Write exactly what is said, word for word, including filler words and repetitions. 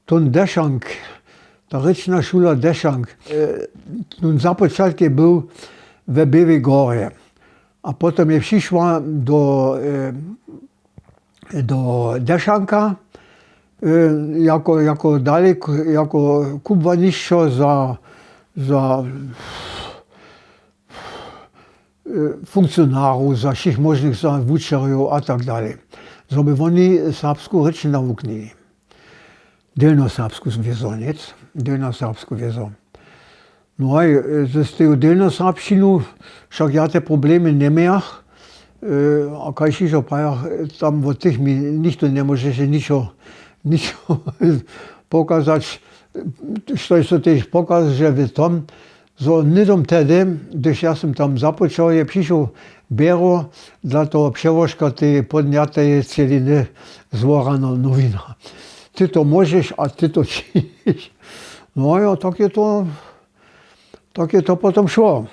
Tón Dešank, ta rěčna šula Dešank, tón započatk je był we Běłej Gorje, a potom je přišła do do Dešanka jako dalek jako kubłanišćo za za funkcionarow, za wšěch móžnych, za wučerjow a tak dalej, zo by woni serbsku rěč nawuknili. Dylnoserbsku wězo nic dylnoserbsku wězo. No haj, z teju dylnoserbšćinu, wšak ja te problemy njemějach. A kaž hižo pajach, tam wot tych mi nichtó njemóžeše ničo ničo pokazać. Štož so tež pokazuje w tom, zo hnydom tehdy, hdyž ja sym tam započał, je přišoł běro dla toho přełožka tej podnjateje celiny z Worana nowina. Ty to móžeš a ty to činiš. No jo, tak je to tak je to potom šło.